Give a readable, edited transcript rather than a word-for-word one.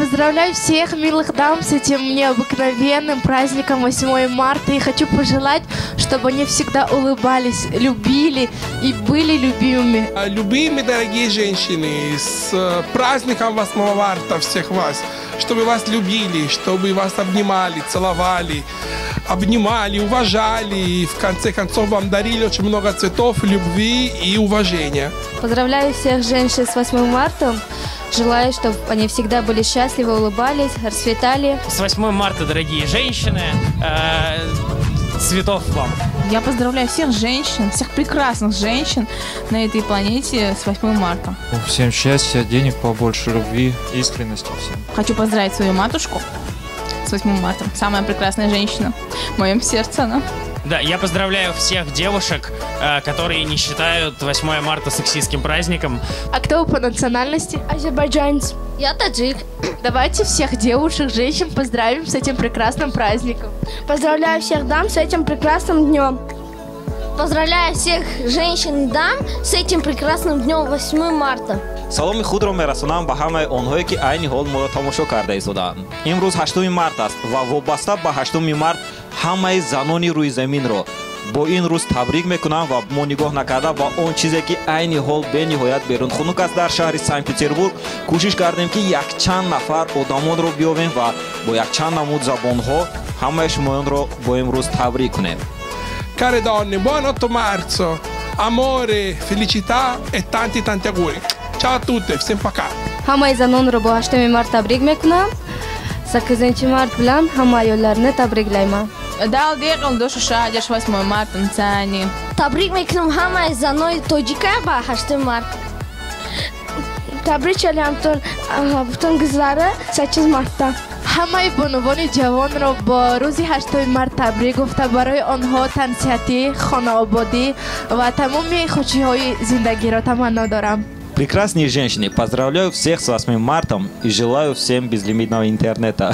Поздравляю всех милых дам с этим необыкновенным праздником 8 марта и хочу пожелать, чтобы они всегда улыбались, любили и были любимыми. Любимые дорогие женщины, с праздником 8 марта всех вас, чтобы вас любили, чтобы вас обнимали, целовали, обнимали, уважали и в конце концов вам дарили очень много цветов, любви и уважения. Поздравляю всех женщин с 8 марта. Желаю, чтобы они всегда были счастливы, улыбались, расцветали. С 8 марта, дорогие женщины, цветов вам. Я поздравляю всех женщин, всех прекрасных женщин на этой планете с 8 марта. Всем счастья, денег побольше, любви, искренности всем. Хочу поздравить свою матушку с 8 марта. Самая прекрасная женщина в моем сердце она. Да, я поздравляю всех девушек, которые не считают 8 марта сексистским праздником. А кто вы по национальности? Азербайджанец. Я таджик. Давайте всех девушек, женщин поздравим с этим прекрасным праздником. Поздравляю всех дам с этим прекрасным днем. Поздравляю всех женщин и дам с этим прекрасным днем 8 марта. Саломи худро мерасонам ба ҳамаи онҳое, ки айни ҳол моро тамошо карда истодаанд. Имрӯз 8 март аст ва вобаста ба 8 март ҳамаи занони рӯи заминро бо ин рӯз табрик мекунам ва мо нигоҳ накарда ба он чизе, ки айни ҳол бениҳоят берун хунук аст дар шаҳри Санкт Петербург, кӯшиш кардем, ки якчанд нафар одамонро биёвем ва бо якчанд намуд забонҳо ҳамаи шумоёнро бо имрӯз табрик кунем. Care donne, buon 8 marzo, amore, felicità e tanti tanti auguri. Ciao a tutte, всем пока. Ҳамаи занонро бо 8 март табрик мекунам. 8 март bilan hamma ayollarni tabriklayman. Дал декал дошу шадеш 8 марта нцани. Табрик мекунам ҳамаи занои тоҷика ба 8 март. Табрик элям бутун qizları 8 мартта. Ҳамаи бонувони ҷавонро бо рӯзи 8 март табрик гуфта, барои онҳо тансиҳатӣ, хонаободӣ ва тамоми хушиҳои зиндагиро таманно дорам. Прекрасные женщины, поздравляю всех с 8 марта и желаю всем безлимитного интернета.